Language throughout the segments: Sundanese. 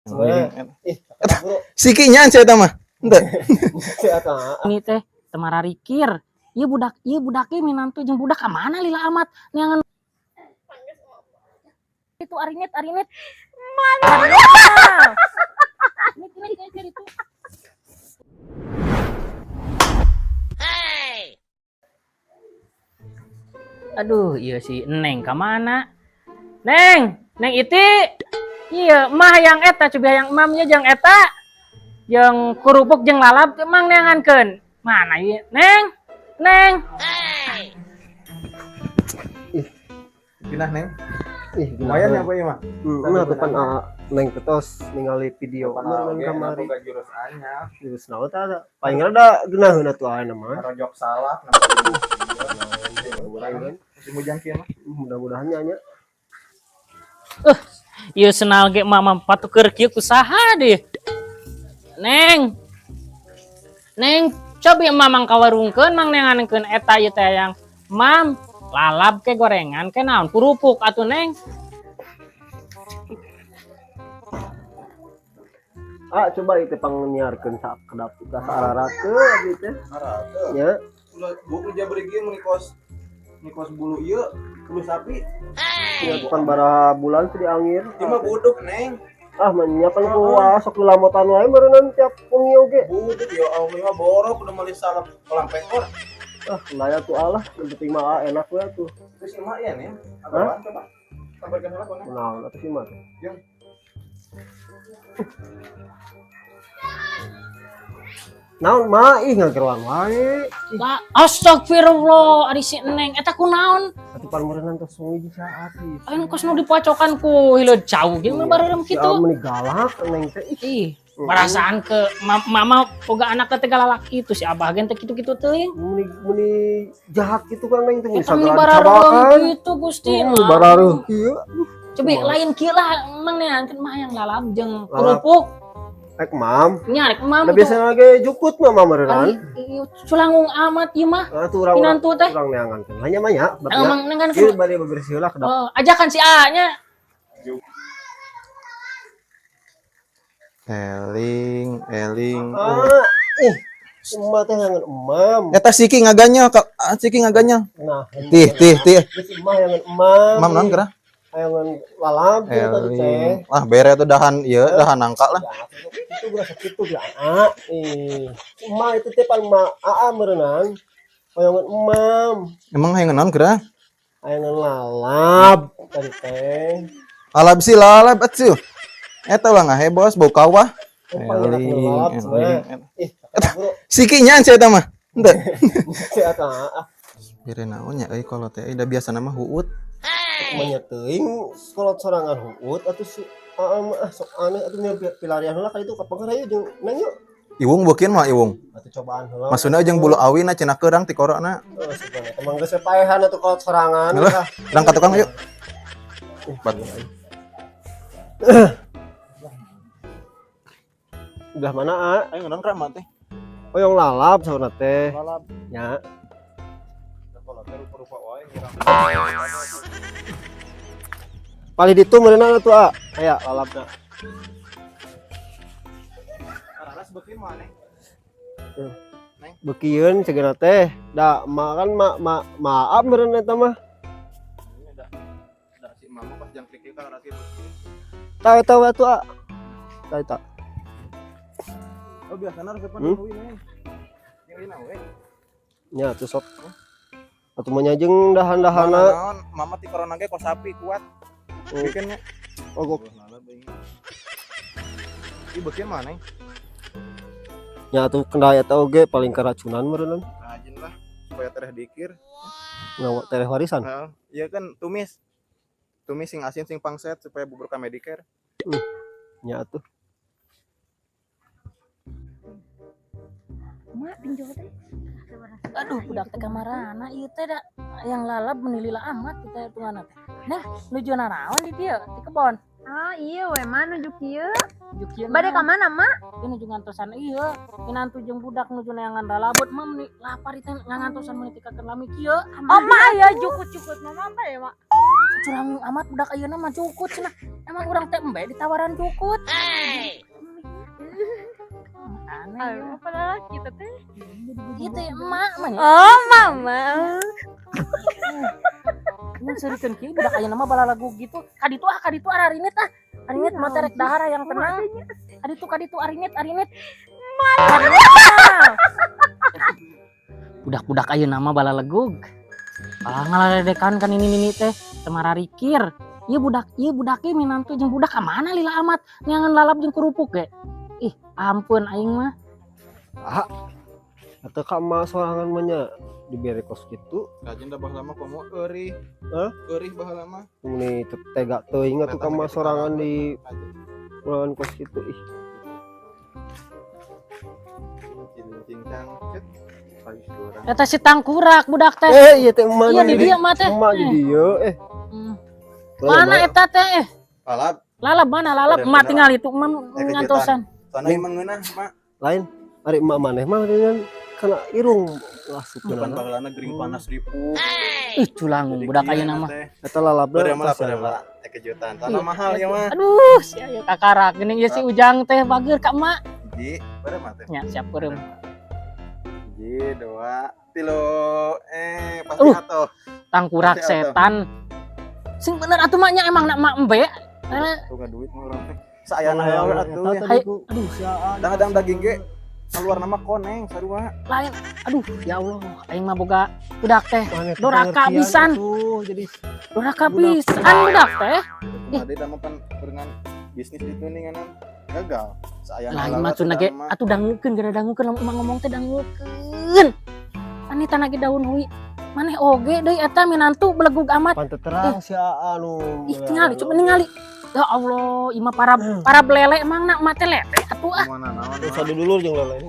Ih, bro. Siki nya saya mah. Henteu. Ini teh temara rikir. Ieu budak ieu minantu jeung budak ka mana lila amat neangan itu arinit arinit. Mana? Ini ini itu. Aduh, iya si Neng ka mana? Neng, Neng Iti. Iya, mah yang eta coba yang emam nya jeung eta. Jeung kerupuk jeung lalap teh mang neangankeun. Mana ieu? Neng. Neng. Pinah Neng. Ih, Lumayan ya apa ieu mah? Nah, tuh pan neng ketos ningali video meureun kamari. Boga jurus anyar. Jurus naon tah ada? Paling rada geunaheun atuh ayeuna mah. Rojok salak. Musim hujan kieu mah. Mudah-mudahan nya nya. Ieu senal ge mama patuker kieu ku saha deh. Neng. Neng, cobi mamang kawarungkeun mang neangankeun eta ieu teh yang mam lalap ke gorengan ke naon kerupuk atuh Neng. Ah, coba itu pangnyiarkeun sakedap ka saararate abdi teh. Arate. Nya. Buku jabri kieu mun kos nikos bulu ieu bulu sapi. Nya pan baraha bulan teu diangir. Ieu mah buduk Neng. Ah, menyiapkan ku sok lamotan wae meureunnan tiap wengi oge. Buduk ya Allah mah borok udah meuli salep kolam pekor. Ah, layak tuh Allah, yang penting mah enak we tuh. Terus ieu mah ya Neng. Apaan coba? Sambarkeun heula kona. Naon atuh sih mah. Jeung. Naon mah ih ngageroan wae. Lah, astagfirullah, ari si Neng eta kunaon? Atuh pan meureunnan tos wengi di saat ih. Anu kos nu dipacokan ku hileud jauh ge mah bareureum Si kitu. Meni galak Neng teh ih. Ih, perasaan ke mama boga anak teh lalaki itu si abah ge teh kitu-kitu teuing. Meni meni jahat gitu kan Neng teh meni Eta meni sagala barareuh dicabakan. kitu Gusti. Barareuh kieu. Cobi lain kieu lah emang neankeun mah yang lalap jeung Lalap. kerupuk. Rek mam. Nya rek mam. Da biasa lagi jukut mah mah meureunnan. Culangung amat ieu mah. Ah tuh urang Minantu teh. urang neangan. Hanya mah nya, berarti Emang neng kan Ieu bade bebersih heula kedap. Oh, ajakan si A nya. Eling, eling. Ah, ih. Emak teh hangan emam. Eta siki ngaganya, ka, siki ngaganya. Nah, Tih, tih, tih. Geus emak hangan emam. Mam naon geura? Hayangan lalap kieu tadi teh. Eling. Ah, bere tuh dahan ieu, dahan nangka lah. Ya, itu berasa kitu ya. Ah, ih. Emak itu teh pan mak aa meureunnan. Hayangan emam. Emang hayang naon geura? Hayangan lalap tadi teh. Lalap sih lalap atuh. Eta ulah ngahebos bau kawah. Oh, pangeran Eling, lalap eling. cenah. Ih, bro. Siki nya saya mah. Henteu. Si eta ah. Bere naon nya euy kalau teh da biasana mah huut. Manya teuing kolot sorangan huut atuh si aa mah ah, sok aneh atuh nya pilarian heula ka ditu ka pengker hayu jeung Neng yuk. Iwung beukeun mah iwung. Atuh cobaan heula. Maksudna jeung bulu awina cenah keurang ti korona. Oh, sebenarnya emang geus paehan atuh kolot sorangan. Heula, Ah. urang ka tukang yuk. Bat. Udah mana, A? Ayo naon kra mah teh? Oh, yang lalap saurna teh. Lalap. Nya. Kalau teh rupa-rupa wae ngirang. Palih ditu meureunna atuh, A. Aya lalapna. Kararas beukeun mah Neng. Beukieun cegeuna teh. Da emak kan ma maaf meureun eta mah. Da da si mama pas jangkrik ieu kararas ge beukeun. Tah eta we atuh, A. Tah eta. Oh biasana resepan euy Neng. Jeung ieu we. Nya atuh sok. Atuh mah nya jeung dahan-dahana. Naon mama ti corona ge kos sapi kuat. Beukeun nya. Oh, gok. Ieu beukeun mah Neng. Nya atuh kena eta oge paling keracunan meureunna. Rajin lah supaya tereh dikir. Ngawa tereh warisan. Heeh. Iya kan tumis. Tumis sing asin sing pangset supaya bubur ka Medicare. Nya atuh. Mak pinjol teh. Aduh, budak teh kamarana ieu teh da yang lalap menilila amat kita hitunganna teh. Nah, nuju naraon di dieu di kebon. Ah iya we mah nuju kieu. Nuju kieu. Bade ka mana, Mak? Ieu nuju ngantosan ieu. Minantu jeung budak nuju neangan lalabut mah meni lapar ieu teh ngantosan meuni tikakeun lami kieu. Oh, Mak aya jukut-jukut mama apa ya, Mak? Curang amat budak ayeuna mah cukut cenah. Emang urang teh embe ditawaran cukut. Aneh. Aduh, apa lagi teh? Itu emak mah nya. Oh, mama. Mun seurikeun kieu budak ayeuna mah balalagu gitu. Kaditu ah, kaditu ararinit ah. Arinit mah teh rek dahar yang tenang. Kaditu kaditu arinit arinit. Budak-budak ayeuna mah balalegug. Alah ngaladekan kan ini nini teh teu mararikir. Ieu budak ieu minantu jeung budak ka mana lila amat neangan lalap jeung kerupuk ge. Ih, ampun aing mah. Ah. Atau ka emak sorangan mah nya dibere kos kitu. Kajian dah baheula mah komo eurih. Hah? Eurih baheula mah. Meni teu tega teuing atuh ka emak sorangan di ruangan kos kitu ih. Cincang cet. Eta si tangkurak budak teh. Eh, iya teh emak Iya di dieu mah teh. Emak di dieu eh. Mana eta teh? Lalap. Lalap mana lalap? Emak tinggal itu emak ngantosan. Soalnya emang ngeunah, Mak. Lain ari emak maneh mah dengan kana irung asup Depan baheulana gering panas ripu. Ih culangung budak ayeuna mah. Eta lalapna tos kejutan. Tanah mahal ya mah. Aduh, si aya kakarak geuning ieu si Ujang teh bager ka emak. Hiji, beureum mah teh. Nya siap beureum. 1, 2, 3, pasti atuh. Tangkurak setan. Sing bener atuh mak nya emang nak mak embe. Tuh duit mah urang teh. Saayana we atuh. Aduh, kadang-kadang daging ge keluar nama koneng sarua. Lain. Aduh, ya Allah, aing mah boga budak teh. Doraka pisan. Jadi doraka pisan budak teh. Tadi da mah pan dengan bisnis itu nih nganan gagal. Saayana lain mah cenah ge atuh dangukeun gara dangukeun lamun emang ngomong teh dangukeun. Ani tanah ge daun hui. Maneh oge deui eta minantu belegug amat. Pantes terang si anu. Ih tingali coba ningali. Ya Allah, imah para belele emang nak mate lele atuh ah. Dosa dulur jeung lele.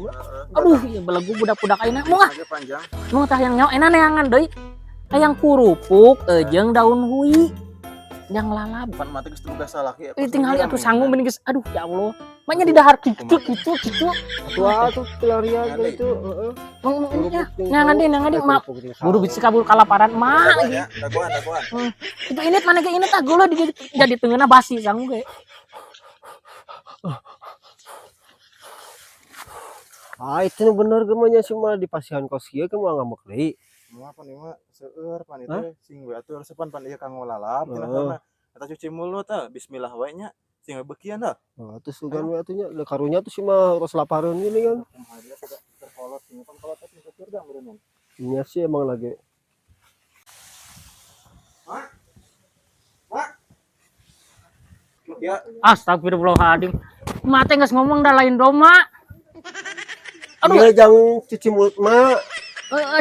Aduh, ieu belegu budak-budak ayeuna. Mung ah. Mung tah yang nyawa enak neangan deui. Hayang kurupuk jeung daun hui. Yang lalap. Pan mate geus teu boga salaki. Ih tingali atuh sanggup mending geus aduh ya Allah. Maknya didahar kitu kitu kitu. Atuh atuh pelarian gitu heeh. Mung neangan deui neangan deui maaf. Buru bisi kabur kalaparan mah. Dagoan dagoan. Itu init mana ge init ah geulah jadi tengeuna basi sangu ge. Ah itu bener ge mah nya si mah di pasihan kos kieu ge moal ngambek deui. Moal pan ieu mah seueur pan itu sing we atuh resepan pan ieu kanggo lalap cenah sana. Eta cuci mulut tah bismillah we nya sing we beukian dah. Heeh atuh sugan we atuh nya karunya tuh si mah ros lapareun gini kan. Kumaha dia terkolot sing pan kolot teh surga meureun. Iya sih emang lagi. Mak. Mak. Ya. Astagfirullahaladzim. Mak teh geus ngomong dah lain doma. Aduh. Iya jangan cuci mulut mak.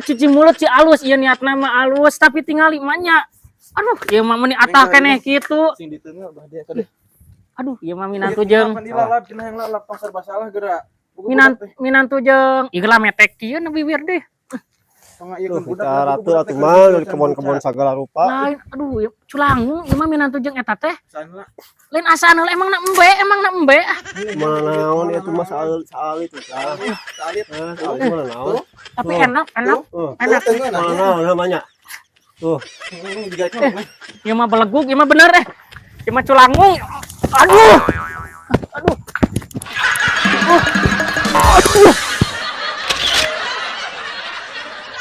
Cuci mulut si alus, iya niatna mah alus, tapi tingali emaknya. Aduh, ieu mah meuni atah keneh kitu. Sing diteungeu bah dia teh. Aduh, ieu mah minantu jeung. Dilalap cenah yang lalap tong serba salah geura. Minantu jeung ieu lah metek kieu nu bibir deh. Ratu atuh mah dari kebon-kebon segala rupa. Lain, aduh, culangung ieu mah minantu jeung eta teh. Lain asaan heula emang nak embe, emang nak embe. Mana naon eta mah saalit tah. Saalit. Mana naon. Tapi enak, enak. Enak. Mana naon namanya. Tuh. Ieu mah belegug, ieu mah bener eh. Ieu mah culangung. Aduh.